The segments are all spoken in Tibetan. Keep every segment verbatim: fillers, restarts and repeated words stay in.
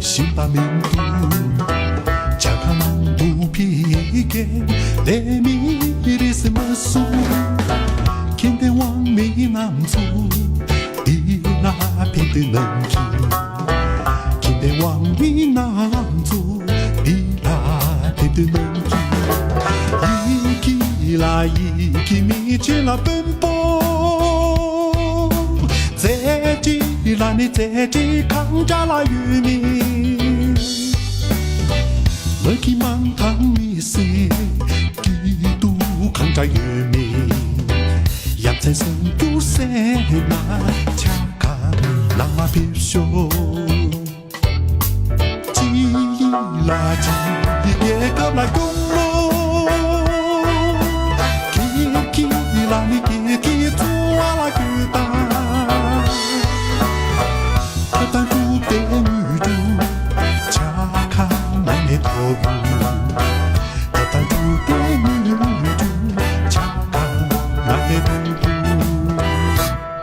ཤིང་རྟ་མིན་འདུག་ཇ་ཁང་ནང་དུ་ཕི་གེ་ལས་མི་རིས་མ་སུ། ཁྱིམ་སྡེ་དབང་མི་རྣམས་ཚོ་འདི་ལ་ཕེབས་དུས་ནང་གི་ཁྱིམ་སྡེ་དབང་མི་རྣམས་ཚོ་འདི་ལ་ཕེབས་དུས་ནང་གི་ཡིད་ཀྱི་ལ་ཡིད་ཀྱི་མི་ཆེ་ལ་དཔོན་པོ། རྩེ་གཅིག་ལ་ནི་རྩེ་གཅིག་གང་འདྲ་ལ་ཡོད་མེད། ལ་གི་མང་ཐང་མི་སེ་སྐྱིད་སྡུག་གང་འདྲ་ཡོད་མེད། ཡ་མཚན་སེམས་སྐྱུར་སེ་ན་ཆ་ག་ལ་མ་ཕེབས་ཤོག་ཅི་ལ་ཅི་རྒྱལ་ཁབ་ལ་སྐྱོང་ལོ། ཁྱེད་ཀྱི་ལ་ནི་ཁྱེད་ཀྱི་འཚོ་བ་ལ་གྱོད་དང་། ད་ལྟ་འགྲུབ་སྟེ་དངུལ་འབྲུ་ཆ་ཁ་ན་ནས་ཐོབ་ཡོང་། ད་ལྟ་འགྲུབ་སྟེ་དངུལ་འབྲུ་ཆ་ཁ་ན་ནས་ཐོབ་ཡོང་།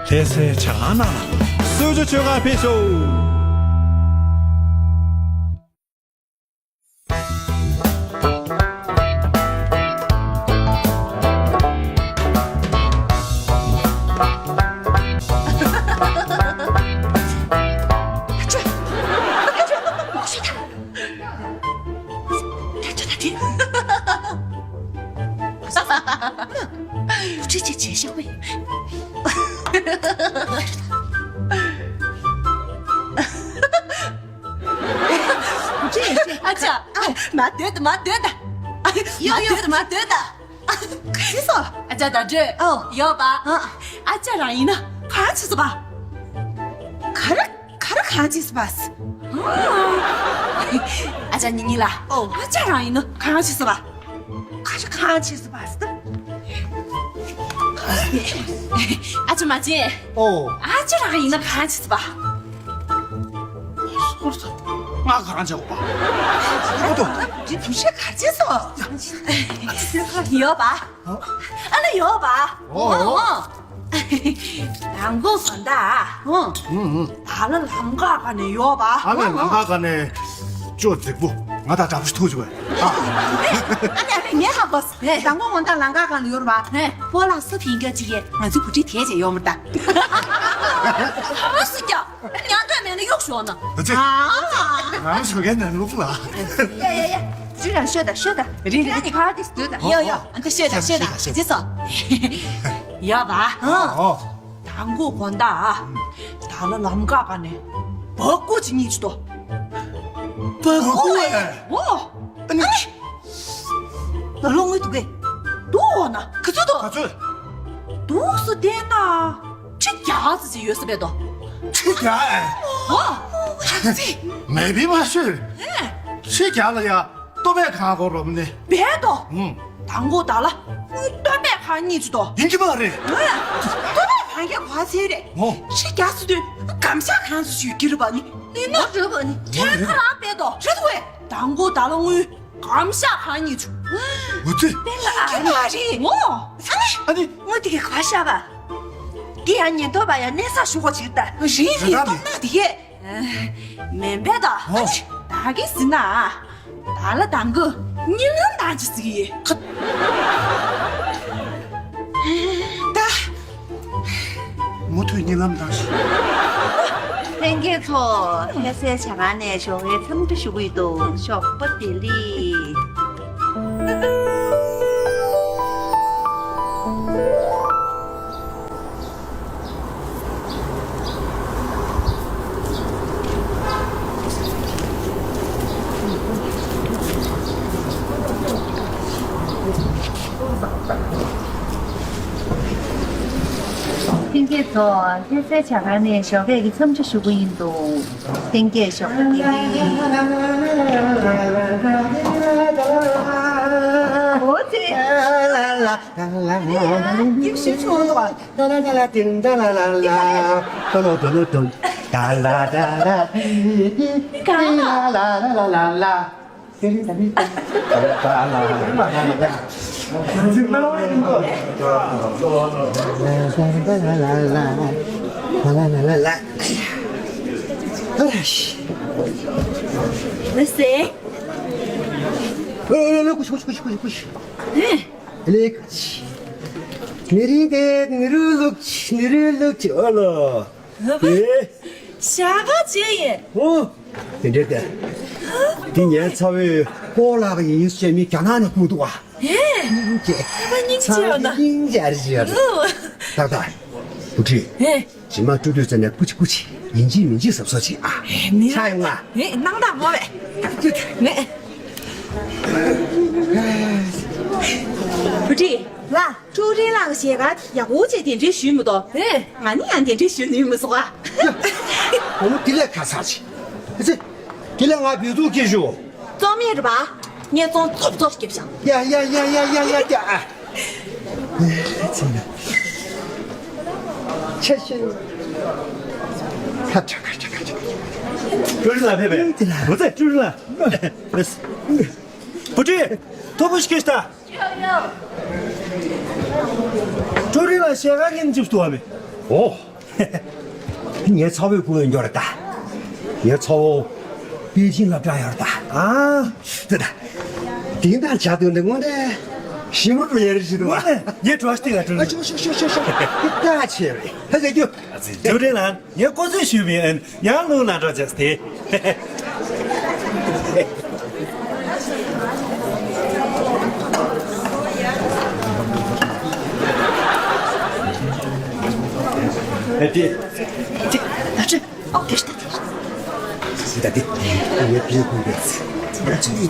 ལྷ་སའི་ཇ་ཁང་ནང་ལ་གསོལ་ཇ་མཆོད་གར་ཕེབས་ཤོག་ཨ་ཅག་ཨ་མ་སྡོད་ད། མ་སྡོད་ད། ཡོ་ཡོ། མ་སྡོད་ད། མ་སྡོད་ད། ག་རེ་སོ། ཨ་ཅག་ཟླ་སྒྲོན། ཨོ། ཡོ་པ། ཨ། ཨ་ཅག་རང་ཡིན་ན་གང་བྱེད་སོ་པ། ག་རེ་ག་རེ་གང་བྱེད་སོ་པ། ཨ་ཅག་ཉི་ཉི་ལ། ཨོ། ཨ་ཅག་རང་ཡིན་ན་གང་བྱེད་སོ་པ། ག་རེ་གང་བྱེད་སོ་པ། ཨ་ཅག་མ་བྱེད། ཨོ། ཨ་ཅག་རང་ཡིན་ན་གང་བྱེད་སོ་པ། སོར་ས། ང་ག་རང་བྱེད་དགོས་པ། ཨོ་ཏོ། འདི་དུ་ཤེས་ག་བྱེད་སོ། ཡོ་པ། ཨ་ལ་ཡོ་པ། ཨོ། ཨོ། དང་པོ་གོ་ད། ཨོ། ཨུ་ཨུ། ད་ལ་ལམ་ཁ་ག་ནས་ཡོ་པ། ཨ་ལ་ལམ་ཁ་ག་ནས་ཅོ་རྫིག་པོ་ང་དང་འདྲ་པོ་ཐུག་ཅིག་པས། ཨ་ལ་ཨ་ལ་ངས་ཧ་གོ་སོང་། དང་པོ་གོ་ད་ལམ་ཁ་ག་ནས་ཡོ་ར་པ། སྤོ་ལགས་སུ་ཕིང་ག་ཅིག་ཡེ་ང་ཚོ་བུ་ཁྲིད་དེ་བྱས་ཡོ་མ་ད། ཨ་སུ་ཀྱང་། ཉན་འདོད་མེད་ན་གཡུག་ཞོག་ན། ཨ་ཙི། ཨ། ང་ཞོགས་ཀའི་ནང་ལུག་ལ། ཡ་ཡ་ཡ། ཅི་རང་ཤོད་ད་ཤོད་ད། རེད་རེད། ཁྱེད་རང་གི་ཁ་དེ་སྡོད་ད། ཡ་ཡ། ཨ་ད་ཤོད་ད་ཤོད་ད། ཤོད་ཤོད། ཅི་སོ། ཡ་བ། ཨོ། དང་པོ་གོ་ད། ད་ལ་ལམ་ཁ་ག་ནས་སྦག་སྒོ་ཅིག་རྙེད་ཅི་ཏོ། སྦག་སྒོ་ཨེ། ཨོ། ཨ་ནི། ན་ལོ་ངུ་འདུག་གས། འདུག་འོ་ན་ག་ཚོད་འདུག་ག་ཚོད། འདུག་སུ་བལྟས་ན། ཁྲི་བརྒྱ་ཙམ་ཅིག་ཡོད་ས་བས་དོ། ཁྲི་བརྒྱ་ཨེ། ཨོ། ཨ་ཙི། མེད་པའི་མ་ཤོད། ཨེ། ཁྲི་བརྒྱ་ལ་ཡ་ལྟོ་བས་གང་གོ་རོབ་ནི། བས་དོ། ཨུང་། དང་པོ་ད་ལ་ལྟོ་བས་གང་རྙེད་ཅི་དོ། ཡིན་གྱི་མ་རེད། ཨེ། ལྟོ་བས་གང་གི་གོ་ཚེ་རེད། ཨོ། ཁྲི་བརྒྱ་ཟེར་དུས་གམ་ཤ་གང་ཟེར་ཞུ་གི་རེད་པ་ནི། ཡིན་ན་རེད་པ་ནི། ཁྲི་ཁ་རང་བས་དོ། རེད་དོ་བས། དང་པོ་ད་ལ་དངུལ། གམ་ཤ་གང་རྙེད་ཅི། འོ་ཙི། དེ་ལ་ཨ་རེད། ཨོ། ཨ་ནི། ཨ་ནི། དངུལ་དེ་ག་པར་བཞག་པ། དེ་ཡང་ཉེན་རྟོག་པ་ཡང་གནས་ས་ཞུ་གོ་ཅིག་ད། རེད་རེད། རེད་ད་སྟོང་ནག་དེ་གས། མེན་པས་ད། ཨོ། ད་གིན་ཟིན་ན། ད་ལ་དང་གི་གཉིད་ལམ་དང་ཅི་ཟིག་ཡིན། ད། མུ་མཐུད་གཉིད་ལམ་དང་ཞིག་ལྷན་རྒྱས་ཚོ། ལྷ་སའི་ཇ་ཁང་ནས་ཞོགས་ཀའི་འཚམས་འདྲི་ཞུ་གི་ཡོད་འདུག་ཞོགས་པ་བདེ་ལེགས། ལྷན་རྒྱས་ཚོ། ལྷ་སའི་ཇ་ཁང་ནས་ཞོགས་ཀས་ཀྱི་འཚམས་འདྲི་ཞུ་གི་ཡིན་འདུག་ལྷན་རྒྱས་ཞོགས་པ་བདེ་ལེགས། འོ་ཙི། ཡིབ་ཤུ་ཆུང་བ། ལགས་སེ། ཨེ་ལགས་ཀུ་ཤི་ཀུ་ཤི་ཀུ་ཤི་ཀུ་ཤི། ཨེ། ལགས་ཀུ་ཤི། ནི་རིང་དེ་ནི་རུ་ལུག་ནི་རུ་ལུག་ཨོ་ལོ། ཨེ། ཞྭ་སྒར་བྱས་ཡིན། ཨོ། དེ་འདྲ་དེ། དེ་ངའི་ཚ་བོའི་སྤོ་ལགས་ཡིན་ཞེས་མི་རྒྱ་ནག་ནས་བསྐུར་འདུག་བ། ཨེ། སྙིང་རྗེ། ཨ་ཕ་སྙིང་རྗེ་ཡོད་ན། སྙིང་རྗེ་རེད་ཡོད། ཨོ། ཏག་ཏག་བུ་ཁྲིད། ཨེ། རྗེས་མ་སྤྲོ་དུས་ཙམ་ནས་སྐུ་མཁྱེན་སྐུ་མཁྱེན་ཡིན་གཅིག་མིན་གཅིག་གཟབ་གཟབ་བྱེད་ཨ། ཨེ་ནི། ཆ་ཡོང་ང་། ཨེ་སྣང་དག་མོ་བས། ངས། བུ་ཁྲིད། ལ། ཀྲུའུ་རིན་ལགས་ཀྱི་ཞལ་དཀར་ཡག་པོ་བྱས་གདན་འདྲེན་ཞུས་མི་འདུག་ཨེ། ང་ནི་ཡང་གདན་འདྲེན་ཞུ་ནུས་མི་སོང་ཨ། ཡ། འོ་དེ་ལས་ཁ་ཚར་ཆེ། ཨ་ཙི། དེ་ལས་ང་བེད་སྤྱོད་སྐྱེ་ཞུ། བཙོང་མེད་རེད་པ། ངས་བཙོང་ཙོག་ཙོག་སྐྱེབ་བཞག་ཡ་ཡ་ཡ་ཡ་ཡ་ཡ་ཡ་ཨ། ཨེ་ཙི་ན། ཆ་ཤེས། ཁ་ཁྲ་ཁ་ཁྲ་ཁ་ཁྲ། ཀྲུའུ་རིན་ལགས་ཕེབས་པས། འོ་ཙི་ཀྲུའུ་རིན་ལགས། བུ་ཁྲིད། ཐུགས་ཁུར་ཞིག་སྐྱེས་ཤག་ཀྲུའུ་རིན་ལགས་ཞལ་དཀར་གྱི་འཇིབ་ཏུ་བ་མེད། ཨོ། ངའི་ཚ་བོས་བསྐུར་ཡོད་འགྱོ་རེད་ད། ངའི་ཚ་བོ་པེ་ཅིན་སློབ་གྲྭ་ཡོད་རེད་ད། ཨ། དེ་ད། དེང་དང་བྱ་དུས་འདི་དངོས་གནས་ཞིམ་པོ་འགྲོ་ཡ་རེད་ཞུ་འདུག་བ། ངས་བྲོ་བ་སྟེང་ལ་བྲོ། ཨ་ཤོག་ཤོག་ཤོག་ཤོག་ཤོག་ད་ཆེ་རེད་ཧ་ཟེར་རྒྱུ། ཨ་ཙི་ཀྲུའུ་རིན་ལགས། ངས་བསྐོར་རྩིས་ཞུས་པའི་ཨན་ཡང་ལུང་ལ་འགྲོ་བྱས་ཏེ། ཨ་ཏི། ཏི། ད་ཅི། ཨོ་ཏི་ཤ་ཏི། ད་ཏི། ངས་ཕི་ཁུང་པས། ད་ཅི།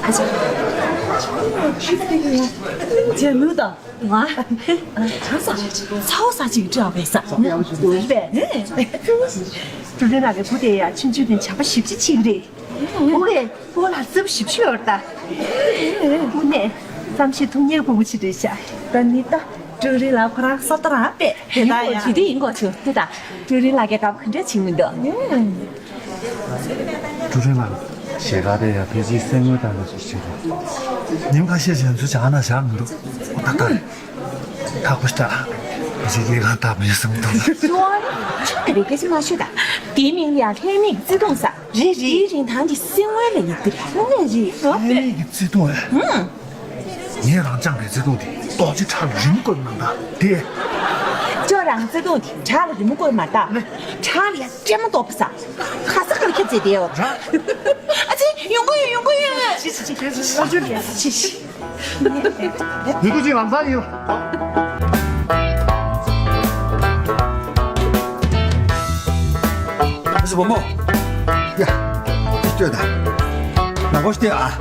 ཨ་ཅི། ཇེ་མུ་དང་། ང་། གང་ཟ། ཚ་བོ་ཟ་ཅིག་སྤྲད་པས་ཟ། འདོད་པས། ཀྲུའུ་རིན་ལགས་ཀྱི་བུ་དེ་ཡ་ཆུང་ཆུང་དེ་བྱམས་པ་ཞེ་པོ་ཅིག་བྱེད་ཀྱི་རེད། བུ་གས་བུ་ལ་རྩེ་པོ་ཞེ་པོ་ཅིག་ཡོད་རེད་ད། དངོས་གནས་བསམ་ཤེས་ཐུབ་མཁན་བུ་མོ་ཅིག་རེད་ཤག་ད་ནི་ད་ཀྲུའུ་རིན་ལགས་ཁོ་རང་ས་ཏ་རང་པས་དེ་ད་ཡ། ཇི་ལྟར་ཡིན་གོ་ཆུ་དེ་ད་ཀྲུའུ་རིན་ལགས་ཀྱིས་དགའ་པོ་ག་འདྲ་བྱེད་མི་འདུག་ཀྲུའུ་རིན་ལགས། ཞལ་དཀར་དེ་ཡང་ཕལ་ཆེར་གསེར་དངུལ་བཏང་ནས་ཞིག་བྱེད་དགོས། ཉིན་ཁ་ཤས་ཤིག་ཚུར་བྱ་ན་བཞག་མི་འདུག་ཨོ་ད་ལྟ་རེད། ཐག་པོ་ཞིག་བྲག་ཕལ་ཆེར་ལས་ཀ་སྟབས་མེད་བསམ་འདུག་ཤོ་ཆུ་ག་རེ་སྐད་ཆ་མ་ཤོད་ད། དེའི་མིང་ལ་ཡང་ལྷད་མེད་ཀྱི་བརྩེ་དུང་ཟེར། རེད་རེད། དེའི་རིན་ཐང་དེ་གསེར་དངུལ་ལས་ཡག་གི་རེད། དངོས་གནས་རེད། ལྷད་མེད་ཀྱི་བརྩེ་དུང་ཨེ། ཧུམ། ངས་རང་རྐྱང་གི་བརྩེ་དུང་དེ་རྡོ་རྗེ་བྲག་ལ་རི་མོ་བརྐོས་མ་གཏོགས་དེ། ཁྱོད་རང་བརྩེ་དུང་དེ་བྲག་ལ་རི་མོ་བརྐོས་མ་གཏོགས། ནི། བྲག་ལ་ཡ་སྲན་མ་གཏོགས་པ་ཟ། ཁ་ས་ཁར་ཁྱབ་ཚེ་དེ་ཡོད་ར། ཨ་ཙི་ཡོང་གི་ཡོད་ཡོང་གི་ཡོད། ཤི་ཤི་ཤི་ཤི་ཤི་ཤི། ཡུལ་དུ་ཅིག་ལམ་སང་ཡིན། ཨ་ཙི་བུ་མོ། ཡ། ཅི་སྤྲོད་ད། ནག་པོ་སྟེ་ཨ།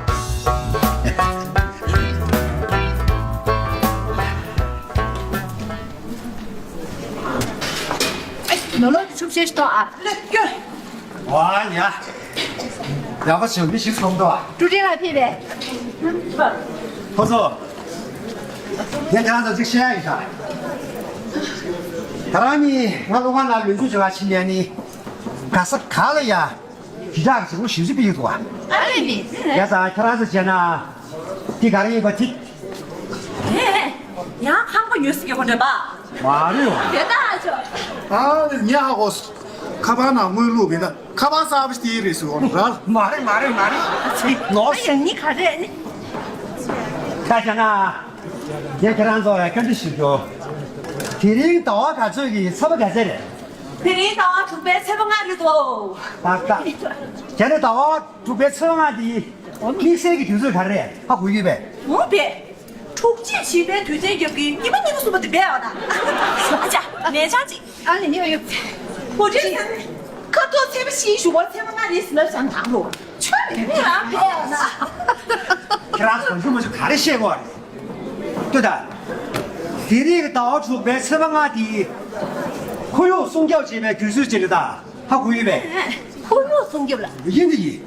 ནོར་ལོག་གི་ཆུ་བཤལ་ཞིག་གཏོང་ཨ། ལེགས་སྐྱོ། ཨ་ཡ། ཡག་པོ་བྱུང་མི་ཞིག་གསུངས་འདུག་ཨ། ཀྲུའུ་ཀྲིན་ལགས་ཕེབས་པས། ཁོ་ཚོ། ངས་ཁྱེད་རང་ཚོ་ཅིག་བཤད་ཡ་ཡིན་ཤག་ད་རང་གཉིས་ང་སློབ་ཁང་ནང་ལོ་རྒྱུས་བྱེད་པ་ཕྱིན་ནས་ནི། ག་ས་ག་ལ་ཡ། ཞི་དྲག་གི་བྱེད་སྒོ་ཞིབ་ཞིབ་སྤེལ་གྱི་འདུག་ཨ། ཨ་ལེ་ནི། ཡ་ད་ཁྱེད་རང་ཚོ་བྱས་ན། འདི་ག་རེ་ཡིན་པ་ཅིག་ཧེ། ཡང་ཁང་པ་ཉོས་ཟེར་གྱི་ཡོད་རེད་པ། མ་རེད་བ། དེ་ལྟ་ཨ་ཅོ། ཨ་ལེ་ངས་ཧ་གོ་སོང་། ཁ་པར་ནང་དངུལ་བླུགས་པས་ན་ཁ་པར་གསར་པ་ཞིག་སྟེར་རེད་ཟེར་བ་ར། མ་རེད་མ་རེད་མ་རེད། ནོར། ཨ་ཡང་ནི་ག་རེ་ནི། ཁ་བྱས་ན། ངས་ཁྱེད་རང་ཚོ་ལ་བཀའ་འདྲི་ཞུ་རྒྱུ། དེ་རིང་ཟླ་བ་ག་ཚོད་ཀྱི་ཚེས་པ་ག་ཚོད་རེད། དེ་རིང་ཟླ་བ་དྲུག་པའི་ཚེས་པ་ལྔ་རེད་དོ། ཏག་ཏག་དེ་ནས་ཟླ་བ་དྲུག་པའི་ཚེས་པ་ལྔ་དེ་དམིགས་བསལ་གྱི་དུས་ཚོད་ག་རེ་རེད་ཧ་གོ་ཡོད་པས། འོ་པས། འཁྲུག་ཆེན་བཞི་པའི་དུས་ཆེན་རྒྱབ་ཀྱི་ཉི་མ་གཉིས་པ་གསུམ་པ་དེ་འབད་བ་ན། ཨ་ཅག་ནས་ཆག་ཅིག་ཨ་ལེ་ཡོ་ཡོ། འོ་ཅེ། ཁ་ཐོག་ཚེས་པ་བཞིའི་གཞུག་གུར་ཚེས་པ་ལྔ་རེད་ཟེར་ལབ་བཞག་དང་ལོ། ཆོས་མེད་པས་ཨ་འབད་བ་ན། ཁྱེད་རང་ཚོ་མ་ཞུ་མ་ཞུ་ག་རེ་བཤད་དགོས་རེད། ལྟོས་དང་། དེ་རིང་གི་ཟླ་བ་དྲུག་པའི་ཚེས་པ་ལྔ་དེ། ཁོར་ཡུག་སྲུང་སྐྱོབ་བྱེད་པའི་དུས་ཚོད་ཅིག་རེད་ད། ཧ་གོ་ཡོད་པས། ཁོར་ཡུག་སྲུང་སྐྱོབ་ལ། ཡིན་དེ་ཡིན།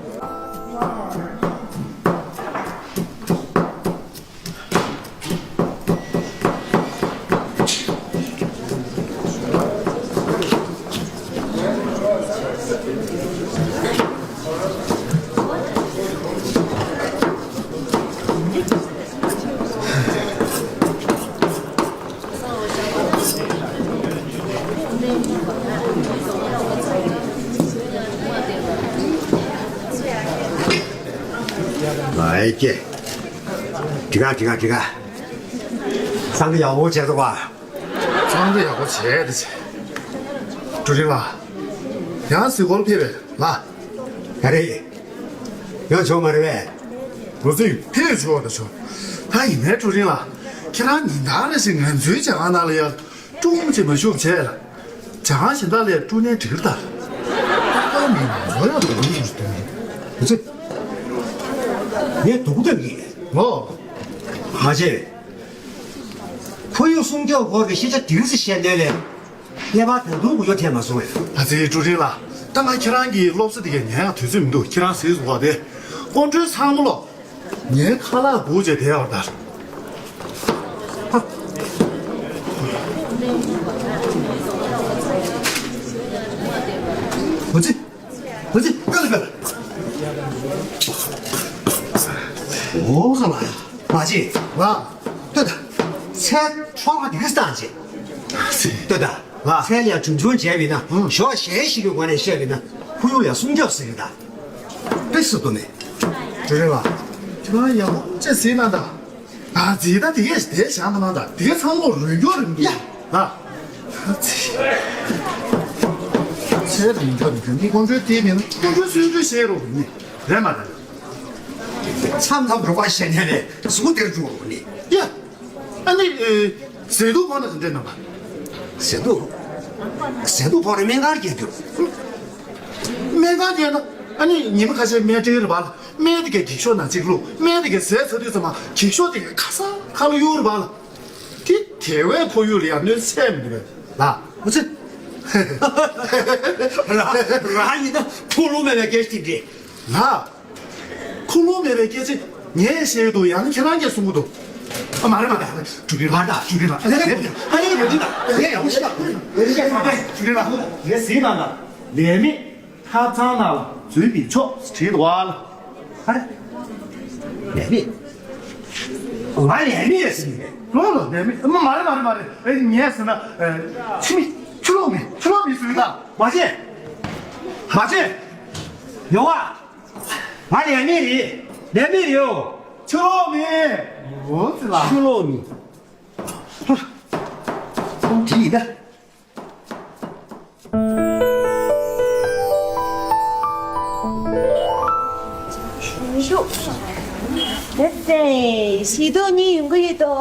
ཨེ་ཀྱེ། འགྲིག་ག་འགྲིག་ག་འགྲིག་ག་གཙང་སྦྲ་ཡག་པོ་བྱས་སོང་བ། གཙང་སྦྲ་ཡག་པོ་བྱས་ཏེ་བྱས། ཀྲུའུ་རིན་ལགས། ཡང་གཟིགས་སྐོར་ཕེབས་པས་ལགས། ག་རེ། ཡང་བྱུང་མ་རེད་པས། ལོ་ཚིགས་ཕེབས་ཆོག་ད་ཆོག་ད་ཡིན་ནའི་ཀྲུའུ་རིན་ལགས། ཁྱེད་རང་ཉིན་ལྟར་རེ་བཞིན་ང་ཚོའི་ཇ་ཁང་ནང་ལ་ཡར་ཀྲུང་ཅིག་མ་བཞུགས་བྱས་ལ། ཇ་ཁང་གཞན་དག་ལས་ཀྲུང་ནས་འགྲིག་གི་རེད་ད། ཨ་ནི་ང་ཚོ་ཡང་འགྲིག་གི་རེད་ད། ངས་སྡུག་ད་གི། ཨོ། མ་བྱེད། ཁོར་ཡུག་སྲུང་སྐྱོབ་སྐོར་གྱི་ཤེས་བྱ་དེ་རིང་ཙམ་བཤད་འདོད་ལས། ངས་ཕར་ད་དུང་གུ་ཡོ་ཐེབས་མ་སོང་བས། ཨ་ཙི་ཀྲུའུ་རིན་ལགས། ད་ང་ཁྱེད་རང་གི་སློབ་གསོ་དེ་གས་ཉན་ཡག་དུས་ཚོད་མི་འདུག་ཁྱེད་རང་གཟིགས་སུ་བ་དེ། ཀོང་སྤྲུལ་ཚང་མ་ལོ། ངའི་ཁ་ལག་སྦུག་བྱས་བསྡད་ཡོད་ད། ཨ་ཙི། ཨ་ཙི། ཀ་ལ་ཀ་ལ། ཨོ་ཁ་ལ། མ་བྱེད། ལགས། ལྟོས་དང་། ཚལ་ཚོང་པ་དེ་གིས་བཏང་བྱེད། ལྟོས་དང་། ལགས། ཚལ་ལ་གྲོན་ཆུང་བྱས་པ་ཡིན་ན། ཨང་། ཞོ་གཞན་ཞིག་གི་སྒོ་ནས་བཤད་པ་ཡིན་ན། ཁོར་ཡུག་ལ་སྲུང་སྐྱོབ་ཟེར་གི་ད། དཔེ་སྲིད་དུ་མེད། ཀྲུའུ་རིན་ལགས། ཁྱེད་རང་ཡག་པོ་ཅིག་གཟིགས་གནང་དང་། ཨ་ཙི། ད་དེ་གས་དེ་བཞག་མ་གནང་དང་། དེ་གས་ཚང་མ་རུལ་སྐྱོར་རེད་འདུག་ཡ། ཨ། ཨ་ཙི། ཚལ་རུལ་སྐྱོར་རེད་འདུག་ཀོང་སྤྲུལ་དེ་མིན་ན་ཀོང་སྤྲུལ་གསོན་པོའི་བཤད་རོགས་ནི་རེད་མ་རེད། མཚམས་མཚམས་རུལ་བ་བཤད་ནས་རེད། གཟུགས་དེར་འགྲོ་རོགས་ནི། ཡ། ཨ་ནི། ཨེ། ཟས་དུག་ཕོག་ན་ག་འདྲས་གནང་བ། ཟས་དུག་ཟས་དུག་ཕོག་ན་སྨན་ཁང་སྐྱེལ་རྒྱུ། སྨན་ཁང་སྐྱེལ་ན། ཨ་ནི་ཉི་མ་ཁ་ཤས་སྨན་སྤྲད་རེད་པ་ལ། སྨན་དེ་གའི་འགྱིག་ཤོག་ནང་གཅིག་བླུགས། སྨན་དེ་གའི་ཟས་ཚར་དུས་ཙམ་པ་འགྱིག་ཤོག་དེ་གའི་ཁ་སང་ཁ་ལོ་གཡུག་རེད་པ་ལ། དེ་དེ་བས་ཁོར་ཡུག་ལ་ཡང་གནོད་འཚེ་མི་འདུག་པས་ལ། ཨོ་ཙི། ར་ར་ཡིན་ན་ཁུངས་ལུང་མེད་པའི་སྐད་ཆ་དེ་འདྲས་ལ། ཁུངས་ལུང་མེད་པའི་སྐད་ཆ་ངས་བཤད་འདུག་ཡང་ན་ཁྱེད་རང་གིས་གསུང་གི་འདུག་ཨ། མ་རེད་མ་རེད། ཀྲུའུ་རིན་ལགས། ཀྲུའུ་རིན་ལགས། ཨ་ནི་ཡོད་འདི་ད། ཨ་ནི་ཡོད་འདི་ད། ཨ་ནི་ཡོད་འདི་ད། ཀྲུའུ་རིན་ལགས། ངས་གཟིགས་གནང་དང་། ལས་མེད་ཐབ་ཚང་ནང་ལ་འཛུལ་མི་ཆོག་བྲིས་འདུག་པ་ལ། ཨ་རེ། ལས་མེད། ང་ལས་མེད་ཟེར་ནས། ལོ་ལོ་ལས་མེད། མ་མ་རེད་མ་རེད་མ་རེད། ཨེ་ངས་ཟེར་ན། ཨེ། ཕྱི་མི་ཕྱི་ལོགས་མི་ཕྱི་ལོགས་མི་ཟེར་ད། མ་བྱེད། མ་བྱེད། ཡོང་བ། ང་ལས་མེད་རེད། ལས་མེད་རེད་ཨོ། ཕྱི་ལོགས་མི། འོ་ཙི་ལ། ཕྱི་ལོགས་མི། ཁོང་བྲིས་ཡིན་ད། ཞུ། དེ་ཚེ་ཞི་དུ་གཉིས་ཡོང་གི་ཡོད་དོ།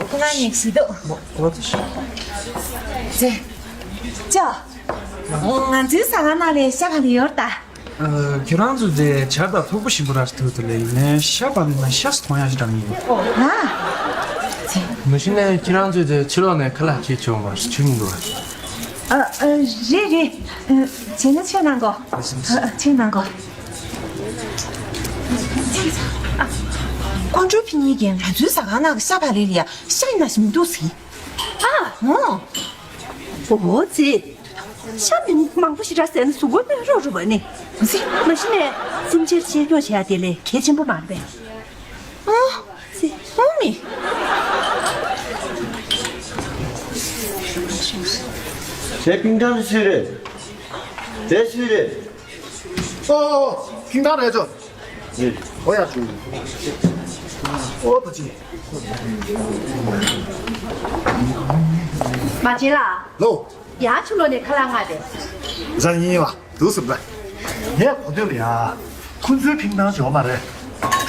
ཁོ་རང་གཉིས་ཞི་དུ། ཙེ། ཅོ། ང་ཚོའི་ཟ་ཁང་ནང་ལ་ཤ་ག་ལ་ཡོད་ད། ཨ། ཁྱེད་རང་ཚོ་དེ་ཇ་དང་ཐོག་པོ་ཞིམ་པོ་རག་ཐུབ་ཐུབ་ལས་ཡིན་ནའི་ཤ་པ་ནི་ང་ཤ་སུ་མཐོང་ཡག་ཞིག་འདྲ་མི་འདུག་ང་། མ་གཞི་ནས་ཁྱེད་རང་ཚོས་དེ་ཕྱི་ལོགས་ནས་ཁ་ལག་ཁྱེར་བྱུང་བ་ཞིག་མི་འདུག་ཨ། ཨ། རེད་རེད། ཨ། བྱས་ན་ཕྱིར་གནང་གོ། ཨ། ཕྱིར་གནང་གོ། ཨ། ཀོང་ཀྲུའུ་ཕི་གཉིས་ཀྱིས་ང་ཚོའི་ཟ་ཁང་ནང་གི་ཤ་པ་ལས་ལ་ཡ་ཤ་ཡིན་ན་ཞིམ་འདུག་ཟེར། ཨ། འོ། འོ་ཙི། ཤ་མི་མང་པོ་ཞིག་རག་ཟེར་ན་གཟུགས་པོ་གནོད་རོགས་རུ་བ་ནི། ཙི། མ་གཞི་ནས་སེམས་ཅན་གཅེས་སྐྱོང་བྱེད་ཡ་དེ་ལས་གལ་ཆེན་པོ་མ་རེད་པས། ཨོ་ཙི། ཨོ་མི། དེ་ཕིང་ཏང་དེ་སུའི་རེད། དེ་སུའི་རེད། ཨོ་ཨོ། ཕིང་ཏང་རེད་ཅོ། ཨོ་ཡ། ཨོ་ད་ཅི། མ་བྱེད་ལ། ལོ། ཡང་ཕྱི་ལོགས་ནས་ཁ་ལག་མངགས་ཏེ། ཟ་ཡིན་ལ་འདུག་སེ་ལ། ངས་གོ་ཐོས་ལ་ཡ། ཁོ་ཚོའི་ཕིང་ཏང་ཅོ་མ་རེད།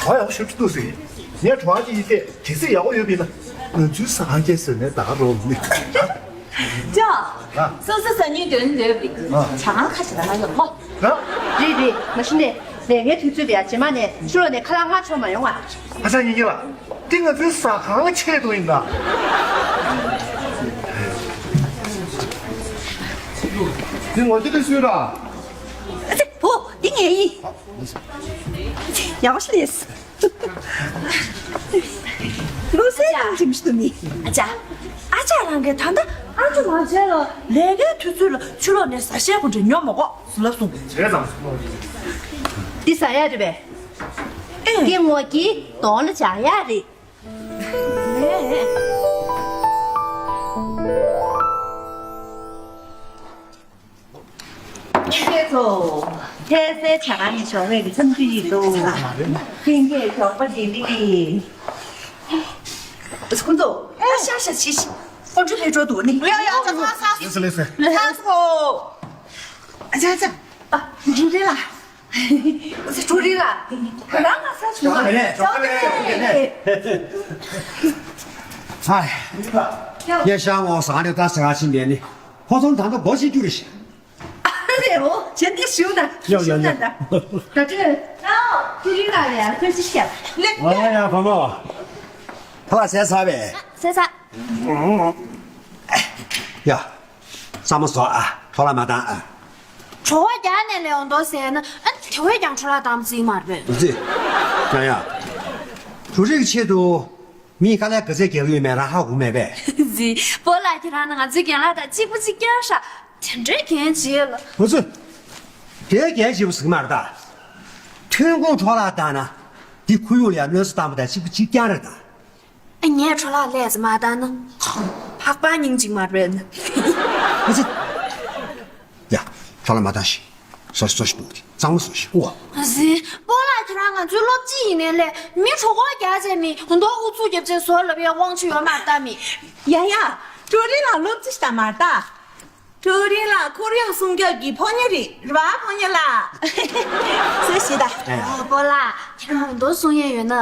བྲོ་ཡག་པོ་ཞེ་པོ་ཅིག་འདུག་ཟེར། ངས་བྲོ་བ་ཅིག་ཡིན་ཏེ་གལ་སྲིད་ཡག་པོ་ཡོད་པ་ཡིན་ན། ང་ཚོའི་ཟ་ཁང་སྐད་ཟེར་ནས་བདག་རོགས་མི། ཅོ། ཨ། སོ་སོ་ཟ་སྙིང་འདོད་ན་འདོད་པའི། ཨ། ཇ་ཁང་ཁ་ཤས་ལ་ང་ཡོང་ངོ་། ཨ། རེད་རེད། མ་གཞི་ནས་ལས་ངའི་དུས་ཚོད་དེ་ཡ་རྗེས་མ་ནས་ཕྱི་ལོགས་ནས་ཁ་ལག་མངགས་ཆོག་མ་ཡོང་ང་། ཨ་ཅག་ཉིན་གྱི་ལ། འདི་ང་ཚོའི་ཟ་ཁང་ཆེད་དུ་ཡིན་ད། འདི་ངོ་ཅི་དེ་སུས་ར། ཨ་ཙི། བུ། འདི་ངའི་ཡིན། ཡག་པོ་ཞིག་ལས། ལུག་སྲིན་ཡང་འགྲིམ་ཞིག་ཏུ་མི། ཨ་ཅག་ཨ་ཅག་རང་གིས་ད་ལྟ་ཨ་ཅོ་མ་བྱས་ལ་ལས་ཀའི་དུས་ཚོད་ལ་ཕྱི་ལོགས་ནས་ཟ་ཤེས་གོ་འདྲ་ཉོ་མ་གོ་ཟེར་ལབ་སོང་། བྱས་ཙང་། འདི་ཟ་ཡ་རེད་པས། ཨེ། འདི་ངོ་གི་གདོང་ལ་འཇགས་ཡ་རེད། ངས། ཐོ། ཐལ་སའི་བྱ་ཁང་ནས་ཞོགས་པའི་གི་འཚམས་འདྲི་ཡིན་འདུག་ལྷན་རྒྱས་ཞོགས་པ་བདེ་ལེགས། ཁོང་ཚོ། ཨ་ཤ་ཤ་ཤི་ཤི། ཁོང་ཚོ་ཕེབས་འགྲོ་འདུག་ནི། ཡ་ཡ་ཡ། ལགས་སོ། ཨ་ཅག་ཅག། ཨ། འགྲོ་རེད་ལ། ཁོ་རང་ང་ས་བྱུང་བ་རེད། ཧའི། ངས་ཤ་ངོ་ཟ་ནས་ད་ཟ་ག་ཕྱིན་པས་ནི། ཁོ་ཚོ་ད་ལྟ་སྒོ་ཕྱེ་རྒྱུ་རེད་ཤག་ཨ་རེ་འོ། བྱས་ཏེ་བཞུགས་ན། ཡོ་ཡོ་བཞུགས་ན་ཡོ། ད། ད་དྲོད། ཨོ། ཁྱེད་རིག་ལ་རེད། ཁྱོད་ཅི་བཤད། ལེགས། ཨ་ཡ་བུ་མོ། ཁ་ལག་བཟས་ཚར་བས། བཟས་ཚར། ཡ། ཚང་མ་ཟོ་ཨ། འཕྲོ་བརླག་མ་བཏང་ཨ། གྲོད་ཁོག་རྒྱགས་ནས་སླེབས་འོང་དོ་ཟེར་ན། ཨ། དེ་བས་ཀྱང་འཕྲོ་བརླག་བཏང་རྩིས་མ་རེད་པས། རྩིས། ཡ་ཡ། འབྲུ་རིགས་ཆེད་དུ། མིས་དཀའ་ལས་ག་ཚད་རྒྱག་གི་ཡོད་མེད་རང་ཧ་གོ་མེད་པས། ཟི། སྤོ་ལགས་ཁྱེད་རང་ནི་ང་ཚོའི་རྒན་ལགས་དང་གཅིག་པ་གཅིག་རྐྱང་ཤག་དེ་འདྲའི་འགན་བྱེད་ལ། འོ་ཙི། དེའི་འགན་བྱེད་པ་ཟིག་མ་རེད་ད། ཐོན་ཁུངས་འཕྲོ་བརླག་བཏང་ན། འདི་ཁོར་ཡུག་ལ་ཡང་གནོད་འཚེ་བཏང་བ་དང་གཅིག་པ་གཅིག་རྐྱང་རེད་ད། ཨ། ངས་འཕྲོ་བརླག་ལས་ཙམ་མ་བཏང་ན། ཕག་པ་སྙིང་གཅིག་མ་རེད། འོ་ཙི། ཡ། འཕྲོ་བརླག་མ་བཏང་ཞིག་ཟོ་ཞིག་ཟོ་ཞིག་འདུག་ཚང་མ་ཟོ་ཞིག་ཨོ། ཟི། སྤོ་ལགས་ཁྱེད་རང་ང་ཚོའི་སློབ་སྤྱི་ཡིན་ནའི་ལས། མི་གྲོད་ཁོག་རྒྱགས་བྱས་ནི་མདོག་ཨུ་ཚུགས་རྒྱབ་བྱས་ཟོ་ལབ་ཡ་དབང་ཆ་ཡོད་མ་རེད་ད་མི། ཡ་ཡ། ཀྲུའུ་རིན་ལགས་སློབ་སྤྱི་ཞིག་ད་མ་རེད་ད། ཀྲུའུ་རིན་ལགས་ཁོར་ཡུག་སྲུང་སྐྱོབ་ཀྱི་ཕོ་ཉ་རེད། རེད་པ་ཕོ་ཉ་ལགས། ཟོ་ཞིག་ད། ཨ། སྤོ་ལགས་ཁྱེད་རང་མདོག་གསུང་ཡས་ཡོད་ན་ཨ་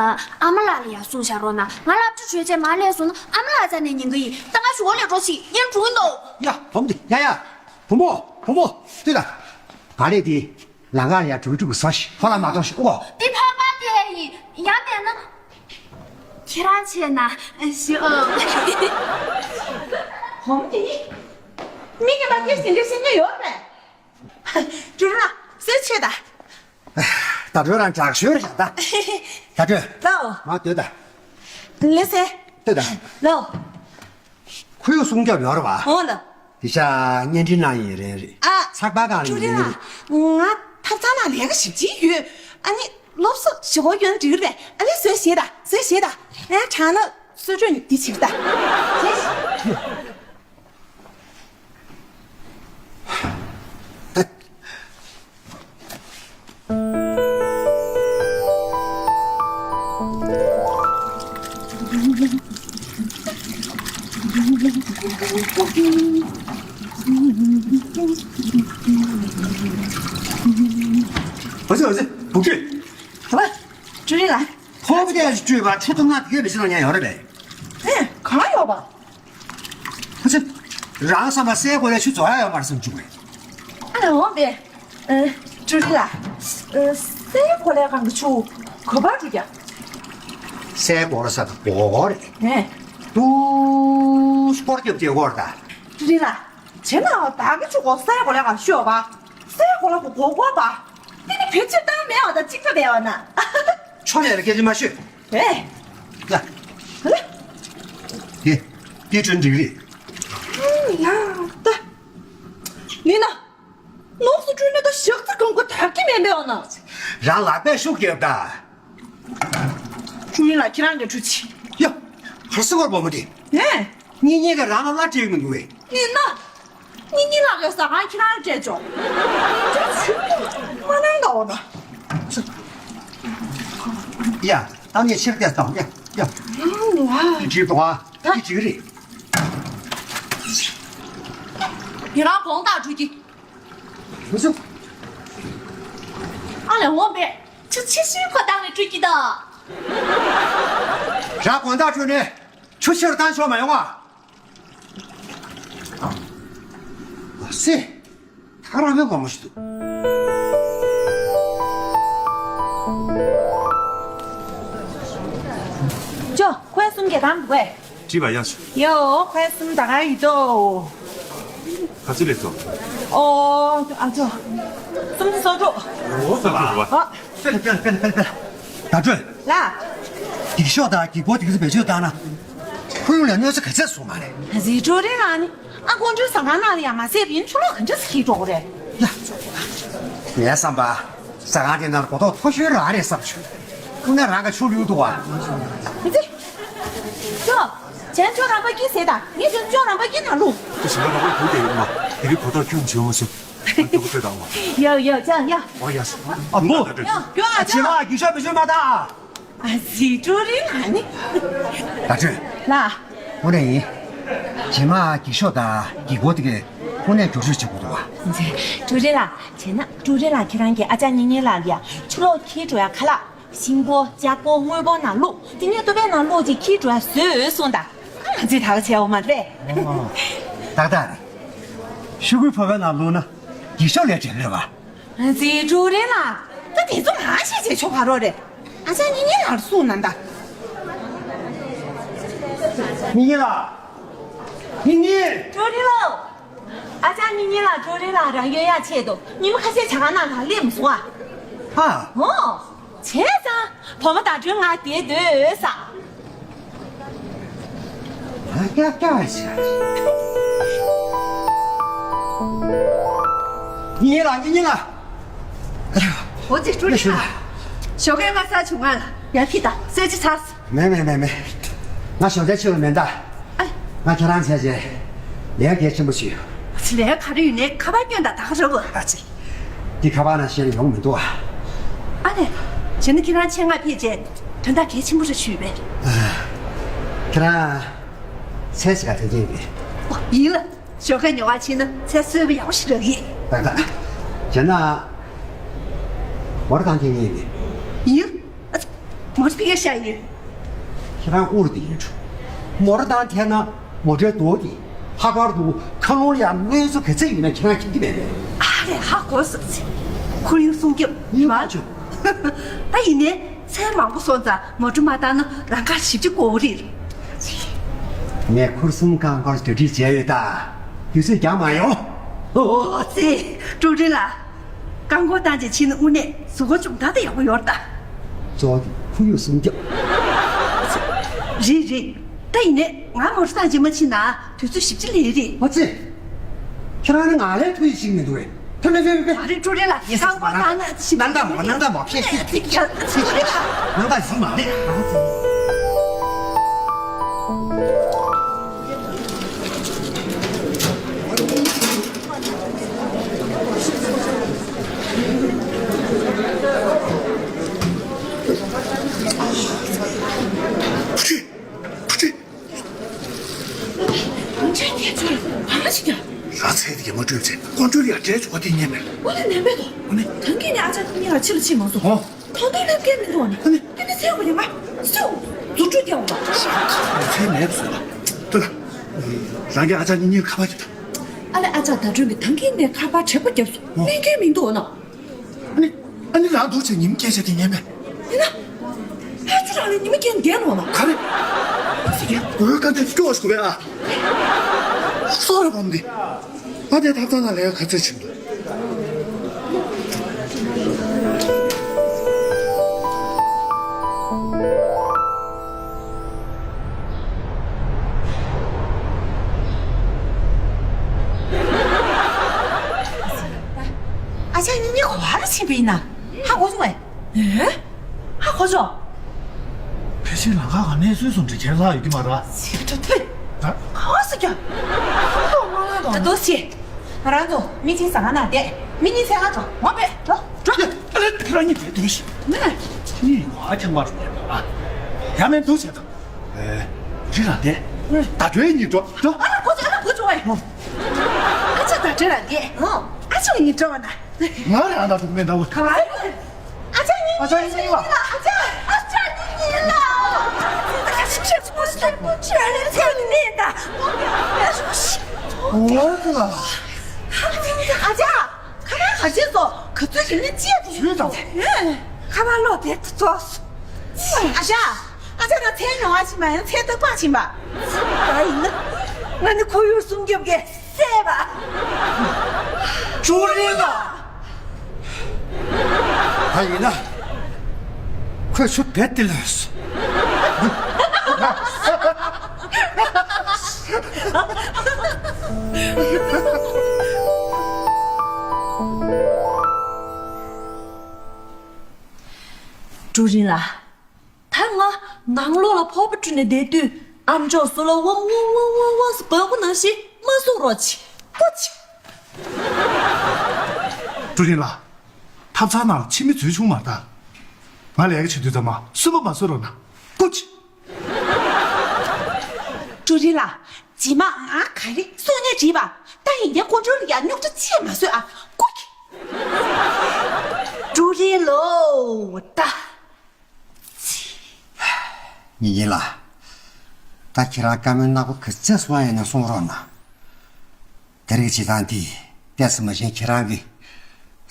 མ་ལགས་ལ་ཡར་གསུང་བཞག་རོགས་གནང་། ང་སློབ་གྲྭ་གྲོལ་རྗེས་མར་སླེབས་སོང་ན་ཨ་མ་ལགས་རྩ་ནས་ཉན་གི་ཡིན། ད་ང་ཞོགས་ལས་འགྲོ་ཞིག་ཡར་འགྲོ་གི་འདུག་ཡ། བུ་མོ་འདི། ཡ་ཡ། བུ་མོ། བུ་མོ། ལྟོས་དང་། ག་ལེ་འདི། ལམ་ཁ་ལ་ཡ་འགྲོ་འགྲོ་གི་ཟ་ཞིག་ཁོ་ལ་མ་གཏོང་ཞིག་ཨོ། འདི་ཕག་པ་དེ་ཡིན། ཡང་བསྡད་ན། ཁྱེད་རང་བྱས་ན་ཞུ་ཨོ། བུ་མོ་འདི། མི་གི་མ་སྐད་ཟིན་འདྲ་ཟིན་ཉེ་ཡོད་རེད། ཀྲུའུ་རིན་ལགས་ཟས་བྱེད་ད། ད་དྲོད་རང་དྲག་ཤོས་རེད་ཤག་ད། ད་དྲོད། ལགས་འོ། མ་སྡོད་ད། ལགས་སེ། ལྟོས་དང་། ལགས་འོ། ཁོར་ཡུག་སྲུང་སྐྱོབ་ཡོད་རེད་པ། འོང་ལགས། དེ་ཤ་བརྙན་འཕྲིན་ནང་ཡིན་རེད་རེད། ཨ། ཚགས་པར་སྒང་ལ་ཡིན་རེད་རེད། ང་ཐབ་ཚང་ནང་ལས་ཀ་ཞིབ་ཕྱིན་ཡོད། ཨ་ནི་སློབ་གསོ་ཞུ་སྒོ་ཡོད་ན་འགྲིག་རེད། ཨ་ནི་ཟས་བྱེད་ད། ཟས་བྱེད་ད། ཨ། དྲག་ན་གསོལ་མགྲོན་འདི་བྱེད་ད། འོ་ཙི་འོ་ཙི། བུ་ཁྱོད། ག་པར། ཀྲུའུ་རིན་ལགས། ཕོ་བ་དེ་ཡང་སྤྲུལ་པ་ཆུ་འཐུང་ན་དེ་གས་མི་ཤེས་ནོ་ཉན་ཡོད་རེད་པས། ཨེ། གང་ཡོད་པ། ཁོ་ཚོས་རང་བསམ་པ་སའི་གོ་ལའི་ཆུ་རྫོགས་ཡ་ཡོད་མ་རེད་བསམ་བྱུང་བས། ཨ་ལས་འོང་པས། ཨ། ཀྲུའུ་རིན་ལགས། ཨ། སའི་གོ་ལའི་སྒང་གི་ཆུ་ག་པར་འགྲོ་རྒྱུ། སའི་གོ་ལ་ཟེར་བ་སྒོར་སྒོར་རེད། ཨེ། ཏུ་སྐོར་རྒྱབ་དེ་སྐོར་ད། ཀྲུའུ་རིན་ལགས། བྱས་ན་བདག་གི་ཆུ་གོ་སའི་གོ་ལའི་སྒང་ཤོར་བ། སའི་གོ་ལ་གོ་གོ་གོ་བ། དེ་ནི་བེད་སྤྱོད་བཏང་མེད་པ་དང་གཅིག་པ་རེད་པ་ན། ཆོ་མེད་པའི་སྐད་ཆ་མ་ཤོད། ཨེ། ལ། ལ། དེ། དེ་སྐྲུན་འགྲིག་རེད། ཡ་ད། ནི་ན། ནོག་སུ་སྤྲུལ་ནས་ད་ཞག་རྩི་གང་གོ་དར་གྱི་མེད་པའི་འོ་ན། རང་ལག་པས་ཤུགས་རྒྱབ་ད། ཀྲུའུ་རིན་ལགས་ཁྱེད་རང་གིས་ཁྲུས་ཆེ། ཡ། ཧར་སི་ཀོར་བུ་མོ་དེ། ཨེ། གཉིས་གཉིས་ཀ་རང་ལ་བླ་སྤྲད་མི་འདུག་བས། ཡིན་ན། གཉིས་གཉིས་ལག་གི་ཟ་ཁང་ཁྱེད་རང་སྤྲད་ཆོག་ཁྱེད་ཆུ་མ་གནང་ད་འོ་ན། ཡ། ཨ་ནི་ཕྱིར་བལྟས་དང་ཡ་ཡ། ཨ་ལ། འགྲིག་འདུག་ཨ། ད་འགྲིག་རེད། ཡིན་རང་དགོང་དག་འགྲོ་གི། ལུས་སུ། ཨ་ལས་འོང་པས། ཆུ་ཕྱི་ཤུལ་ཁ་བཏང་ནས་སྤྲོད་ཀྱི་ད། རང་དགོང་དག་བྲོས་ནས་ཆུ་ཕྱིར་བཏང་ཆོག་མ་ཡོང་ཨ། ཨ་སེ། ཐག་རང་མེད་དགོང་མོ་ཞིག་འདུག་ཅོ། ཁོའི་གསུམ་གྱི་དང་དུ་བས། བྲིས་པ་ཡག་ཤོས། ཡོ། ཁོའི་གསུམ་ད་ག་ཡིན་ཏོ། ག་ཚོད་ལས་ཚོ། ཨོ། ཨ་ཅོ། གསུམ་ཅུ་སོ་དྲུག་ཨོ་ས་ལ། ཨ། སྤེལ་སྤེལ་སྤེལ་སྤེལ་སྤེལ། ད་སྤྲོད། ལ། འགྱིག་ཤོག་དང་འགྱིག་ཕོར་དེ་ཚོ་བེད་སྤྱོད་བཏང་ན། ཁོར་ཡུག་ལ་གནོད་འཚེ་ག་ཚད་བཟོ་མ་རེད། ཟི་ཀྲུའུ་རེན་ལགས་ནི། ཨ། ཀོང་ཀྲུའུ་ཟ་ཁང་ནང་ལ་ཡང་མ་ཟད་པའི་ཆུ་ལོག་ག་འདྲ་ཟིག་འཁེལ་འགྲོ་གི་རེད། ཡ། ངའི་བསམ་པ། ཟ་ཁང་དེ་ནང་གོ་རྟོགས་མཐོ་ཤོས་རང་རེད་བསམ་བྱུང་། ཁོ་ན་རང་ག་ཆུ་ལུས་འདུག་བ། མི་ཚེ། ཅོ། ཅན་ཅོ་རམ་པ་ཀི་ཟེར་ད། ངས་ཅན་ཅོ་རམ་པ་ཀི་ནང་ལུག་ཁོ་ཞིག་ལ་རོགས་པ་བུ་དེ་ཡོད་མ། དེ་གི་གོ་རྟོགས་ཁྱོན་བྱེད་མ་སོང་། ཡོ་ཡོ་ཅང་ཡ། ཨ་མོ། ཡོ་ཡོ་ཨ་ཅང་། རྗེས་མ་རྒྱུག་ཤོག་མི་བྱུང་མ་ད། ཨ་ཙི་ཀྲུའུ་རིན་ལགས་ནི། ད་ཁྲོན། ལགས། དངོས་གནས་ཡིན། རྗེས་མ་འགྱིག་ཤོག་དང་འགྱིག་སྒོ་དེ་གས་དངོས་གནས་བསྒྱུར་བཅོས་བྱེད་དགོས་འདུག་བ། ཀྲུའུ་རིན་ལགས། བྱས་ན་ཀྲུའུ་རིན་ལགས་ཁྱེད་རང་གིས་ཨ་ཅག་གཉེན་ཉེ་ལགས་ལ་ཡ་ཕྱི་ལོགས་འཁྱེར་འགྲོ་ཡ་ཁ་ལག་ཤིང་ཕོར་ལྕགས་ཕོར་དངུལ་ཕོར་ནང་བླུགས། དེ་ནས་ལྟོ་ཕད་ནང་བླུགས་རྗེས་འཁྱེར་འགྲོ་ཡ་བཟོས་ཡོད་གསུངས་དང་། ང་ཚོས་ད་ག་བྱས་འོ་མ་རེད། ཏག་ཏག་རེད། ཤོག་གུའི་ཕོར་པའི་ནང་བླུགས་ན་འགྱིག་ཤོག་ལས་བྲལ་རེད་བ། ཙི་ཀྲུའུ་རིན་ལགས། ད་དེ་ཚོ་ང་ཤེས་བྱས་ཆོག་ག་རོགས་རེད། ཨ་ཅག་གཉེན་ཉེ་ལགས་གསུངས་ན་ད། གཉེན་ཉེ་ལགས། གཉེན་ཉེ། ཀྲུའུ་རིན་ལགས། ཨ་ཅག་གཉེན་ཉེ་ལགས་ཀྲུའུ་རིན་ལགས་རང་ཡོང་ཡ་ཆེད་དུ་ཉིན་མོ་ཁ་ཤས་ཇ་ཁང་ནང་ལ་སླེབས་མ་སོང་ཨ། ཨ། འོ། བྱས་ཙང་བུ་མོ་ཟླ་སྒྲོན་ང་བསྡད་སྡོད་ས། ཨ་ཀྱ་ཀྱ་ཞེས། གཉེན་ཉེ་ལགས། གཉེན་ཉེ་ལགས། འོ་ཙི་ཀྲུའུ་རིན་ལགས། ཞོགས་ཀས་ང་ས་བྱུང་ང་ལ་ཡར་ཕྱིན་དང་གསོལ་ཇ་ཟ། མེད་མེད་མེད་མེད། ང་ཞོགས་ཇ་ཆེ་བ་མེད་ད། ཨ། ང་ཁྱེད་རང་བྱས་རྗེས་ལས་ཀ་གལ་ཆེན་པོ་ཞིག་ཡོད། ལས་ཀ་ག་རེ་ཡོད་ནའི་ཁ་པར་སྐྱོན་དང་ད་ག་རེད་བ། ཨ་ཙི། འདི་ཁ་པར་ནང་བཤད་ན་ཡོང་མི་འདུག་ཨ། ཨ་ནི། བྱས་ན་ཁྱེད་རང་ཆེད་མངགས་ཕེབས་རྗེས་དོན་དག་གལ་ཆེན་པོ་རེ་ཞུས་པས། ཨ། ཁྱེད་རང་ཚལ་ཞིག་ག་ཐོན་གྱིན་རེད། ཨོ་ཡིན་ལ། ཞོགས་ཀས་ཉོ་བ་ཕྱིན་ན་ཚལ་སོས་པ་ཡག་པོ་ཞིག་རག་གི། ད་ད། བྱས་ན། མོ་ཊ་བཏང་མཁན་ངེད་ནི། ཡིན། ཨ་ཙི། མོ་ཊ་ཕ་གིར་བཞག་ཡིན། ཁྱེད་རང་དབུ་རུ་དེ་ཡིན་འགྲོ། མོ་ཊ་བཏང་ཐལ་ན་མོ་ཊའི་རྡོ་དེ་ལྷག་པར་དུ་ཁ་ལོང་ལ་ཡང་དངོས་གཙོ་ག་ཚད་ཡོད་ན་ཁྱེད་རང་མཁྱེན་གྱི་མེད་པས། ཨ་རེ་ཧ་གོ་སོང་ཙི། ཁོར་ཡུག་སྲུང་སྐྱོབ་ཡིན་མ་བྱུང་། ད་ཡིན་ནའི་ཚལ་མང་པོ་སོང་ཙང་མོ་ཊ་མ་བཏང་ན་རང་ཁ་ཞིབ་ཅིག་གོ་རེད། ངས་ཁུར་གསུམ་རྐང་འཁོར་དུ་སྒྲིག་བྱས་ཡོད་ད། དུས་ཚོད་འགྱངས་མ་ཡོང་། ཨོ་ཙི། ཀྲུའུ་རིན་ལགས། རྐང་འཁོར་བཏང་རྗེས་ཕྱིན་ན་དངོས་གནས་གཟུགས་པོ་སྦྱོང་བརྡར་དེ་ཡག་པོ་ཡོད་རེད་ད། གཙོ་བོ་དེ་ཁོར་ཡུག་སྲུང་སྐྱོབ། རེད་རེད། ད་ཡིན་ནའི་ང་མོ་ཊ་བཏང་རྗེས་མ་ཕྱིན་ན་དུས་ཚོད་ཞིབ་ཅིག་ལས་རེད། ཨོ་ཙི། ཁྱེད་རང་ནི་ང་ལས་ཐུ་ཡི་ཞིག་མི་འདུག་གས། ཕེབས་ཕེབས་ཕེབས་ཕེབས། ཨ་རེ་ཀྲུའུ་རེན་ལགས། ཡིན་ཟེར་རྐང་པ་བཏང་ན་ཞིབ། སྣང་དག་མོ་སྣང་དག་མོ་ཕེབས་ཕེབས་ཕེབས། ཀྲུའུ་རེན་ལགས། སྣང་དག་ཞིག་མ་རེད། གོང་ཁྲོས་ཐེབས་ཚོར་གང་ཞིག་ཀྱང་། ར་ཚད་དེ་གས་མ་སྤྲོད་ཚེ་གོང་ཁྲོས་ལ་ཡང་འདྲེས་བྱུང་བ་དེ་ཉན་མེད། དངོས་གནས་ནན་པས་དོ། དངོས་གནས། ད་གིན་ནས་ཨ་ཅག་ཁོ་གཉིས་ལ་ཕྱི་ལ་ཕྱིན་མ་སོང་། ཨོ། གང་ལྟར་སླེབས་མཁན་མི་འདུག་ཨ་ནི། ཨ་ནི། དེ་ནི་ཚེ་བ་ཡང་ང་སུ་རྫུ་འཕྲུལ་རྒྱག་འོང་བ། ཚེ་མེད་སོང་ལ། ལྟོས་ད། རང་གིས་ཨ་ཅག་གཉེན་ཉེ་ལ་ཁ་པར་རྒྱབ་དང་། ཨ་ལས་ཨ་ཅག་ཟླ་སྒྲོན་གྱིས་ད་གིན་ནས་ཁ་པར་དྲག་པོ་བརྒྱབ་སོང་། ཨོ། གླེང་མཁན་མི་འདུག་ཨ་ན། ཨ་ནི། ཨ་ནི་རང་འདུག་བྱས་ཉིན་སྐད་ཆ་དེ་ཉན་མེད། ཡིན་ན། ཕར་ཚུར་རང་ལ་ཉི་མ་བརྒྱད་བསྡད་ལོག་ན། ག་རེ། ཨོ་དཀའ་ལས་སྐྱོ་ཞུ་བས་ཨ། སོ་ར་བམ་འདི། ཨ་དེ་ཐབ་ཚང་ན་ལས་ཀ་ག་ཚོད་བྱེད་འདུག་ཨ་ཅག་གཉེན་ཉེ་ག་པར་ཕྱིན་པ་ཡིན་ན། ཧ་གོ་སོང་ངས། ཨེ། ཧ་གོ་སོང་། ཕལ་ཆེར་ལམ་ཁ་ག་ནས་སུས་སུ་འདྲི་ཁྱེར་ལྷག་ཡོད་ཀྱི་མ་རེད། ཚིག་ཁྲ་ཐོས། ད། གང་ཟེར་ཀྱང་། ད་དོ་ཞེས། ང་རང་ཚོ་མི་གཅིག་ཟ་ཁང་ནང་བསྡད། མི་གཉིས་འཚོལ་ག་འགྲོ། འོ་པས་འགྲོ་འགྲོ། ཨ་ལས་ཁྱེད་རང་གཉིས་བསྡད་དུས་ཤིག་ནས། ཁྱེད་གཉིས་ང་ཁྱང་པ་རུ་ཉལ་བ། ཡ་མེད་འདུག་བྱས་དང་། ཨེ། རི་ར་བསྡད། ད་དྲོའི་གཉིས་འགྲོ་འགྲོ། ཨ་ལ་གོ་ཚོད། ཨ་ལ་གོ་ཚོད་ཨེ། ཨ་ཅག་ད་དྲོད་ལ་བསྡད། ཨ་ཅག་གཉིས་འགྲོ་བ་ན། ང་རང་ལ་འགྲོ་མེད་འདྲ་བོ། ག་ལ་ཡོད། ཨ་ཅག་གཉིས། ཨ་ཅག་གཉིས་ལ། ཨ་ཅག་ཨ་ཅག་གཉིས་ལ། ཨ་ཅག་གཉིས་ལ། ཨ་ཅག་གཉིས་ལ། ཨ་ཅག་ཨ་ཅག་ཁ་པར་ག་བྱས་སོང་། ག་ཚོད་ཡིན་ནི་ཅི་ཡ་དེ་ཞུས་དང་། ཁ་པར་ལོག་དེ་ཙོག་ཨ་ཅག་ཨ་ཅག་ད་ཚལ་ཉོ་བ་ཕྱིན་པ་ཡང་ཚལ་བཏབ་པ་ཕྱིན་པ། ད་ཡིན་ན་ང་ནི་ཁོར་ཡུག་སྲུང་སྐྱོབ་ཀྱི་སྲས་པ། ཀྲུའུ་རིན་ལགས། ད་ཡིན་ན། ཁོས་ཆུ་བེད་དེ་ལོས། ཀྲུའུ་རིན་ལགས། ད་ང་ནང་ལོགས་ལ་ཕོར་པ་བཀྲུས་ནས་བསྡད་དུས་ཨ་མཆོག་སོ་ལོ་ཝང་ཝང་ཝང་ཝང་ཟེར་བག་པ་ནང་བཞིན་མ་གསུང་རོགས་གྱིས། ཀོ་ཅི། ཀྲུའུ་རིན་ལགས། ཐབ་ཚང་ནང་ལ་ཕྱི་མི་འཛུལ་བྱུང་མ་རེད་ད། ང་ལས་ཀ་བྱེད་དུས་ཙམ་པ་སུན་པོ་མ་བཟོ་རོགས་གནང་། ཀུ་ཅི། ཀྲུའུ་རིན་ལགས། རྗེས་མ་ང་ག་རེ་གསུང་ནས་དྲིས་པ། ད་ཡིན་ཀྱང་ཀུན་སྒྲོལ་ལ་ཡང་རྙོག་དྲ་ཅི་ཡང་མ་བཟོས་ཨ། ཀུ་ཅི། ཀྲུའུ་རིན་ལོ་ད། ཉི་ཉི་ལགས། ད་ཁྱེད་རང་བཀའ་མོལ་གནང་དགོས་ག་ཚད་སོང་ཡིན་ན་གསུང་རོགས་གནང་། དེ་རིང་བྱེད་སྟངས་དེ་ཏོག་ཙམ་མ་གཞི་ཁྱེད་རང་གི་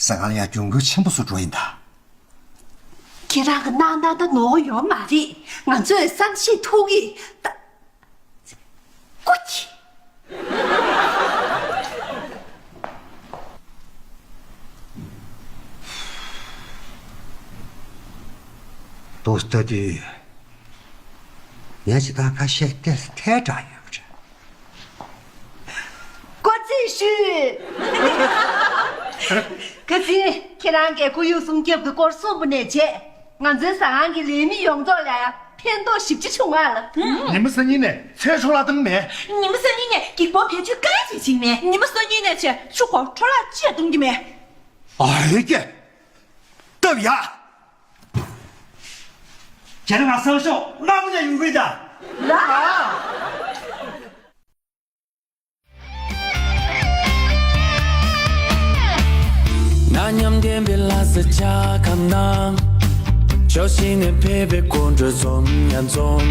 ཟ་ཁང་ལ་ཡང་གྱོང་གུན་ཆེན་པོ་བཟོ་འགྲོ་ཡིན་ད། ཁྱེད་རང་གི་གནང་སྟངས་ད་ནོར་ཡོད་མ་རེད། ང་ཚོས་བསམ་ཤེས་ཐུབ་ཀྱི་ད། ཀུ་ཅི། དོ་ལྟ་དུས། ངས་ཇི་ལྟར་ཁ་ཤས་ཏེ་ཐལ་དྲགས་ཡོད་པ་རེད། སྐུ་རྩེད་ཞུས། ཁ་སང་ཁྱེད་རང་གིས་ཁོར་ཡུག་སྲུང་སྐྱོབ་ཀྱི་སྐོར་གསུངས་པ་ནས་བྱས། ང་ཚོའི་ཟ་ཁང་གི་ལས་མི་ཡོངས་རྫོགས་ལ་ཕན་ཐོགས་ཞེ་པོ་ཅིག་བྱུང་བ་ལ། ཉི་མ་སང་ཉིན་ནས་ཚལ་འཕྲོ་བརླག་བཏང་མེད། ཉི་མ་སང་ཉིན་ནས་གིག་པོ་བེད་སྤྱོད་གང་ཡང་བྱེད་ཀྱི་མེད། ཉི་མ་སང་ཉིན་ནས་བྱས་ཆུ་ཁོལ་འཕྲོ་བརླག་ཅི་ཡང་གཏོང་གི་མེད། ཨ་ཧེ་ཀྱེ། སྟབས་ཡག། ཁྱེད་རང་ང་སང་ཞོགས་སྔ་པོ་ནས་ཡོང་གི་ཡིན་ད། ལ། ན་མཉམ་ལྡན་པའི་ལྷ་ས་ཆ་ཁམས་ན། ཕྱོགས་བཞི་ནས་ཕེབས་པའི་སྐུ་མགྲོན་འཛོམས་ཡང་འཛོམས།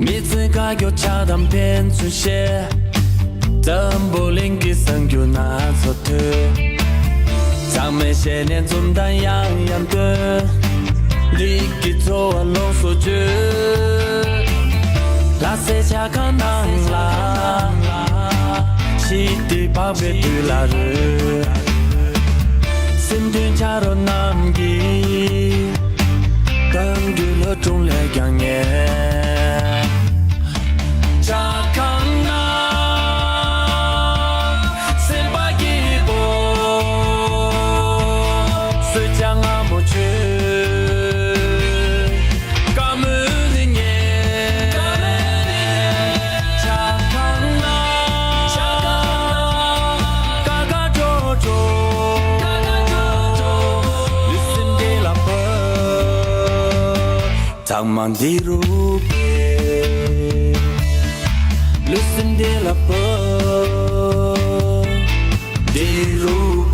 མི་ཚེ་དཀའ་སྐྱོ་ཆགས་དང་ཕན་ཚུན་བཤད། འཛམ་བུ་གླིང་གི་གསར་འགྱུར་སྣ་ཚོགས་ཐོས། ཚང་མས་ཞལ་ནས་འཛུམ་མདངས་ཡང་ཡང་སྟོན། འདི་གི་འཚོ་བ་ལོངས་སུ་སྤྱོད། ལྷ་སའི་ཇ་ཁང་ནང་ལ། ཞི་བདེ་འཕགས་པའི་དུས་ལ་རོལ། སེམས་དོན་ཆ་རོགས་རྣམས་ཀྱིས། གང་དུས་ལྷ་སྒྲུང་ལས་ཀྱང་ཉེ། ཇ་ཁང་ནང་སེམས་པ་སྐྱིད་པོ། གསོལ་ཇ་མངར་མོ་མཆོད། བཀའ་མོལ་ནི་ཉན། ཇ་ཁང་ནང་ཀ་ཀ་ཀྲོ་ཀྲོ། ལུས་སེམས་བདེ་ལ་ཕབ། ཚང་མ་འདི་རུ་ཕེབས། ལུས་སེམས་བདེ་ལ་ཕབ། འདི་རུ་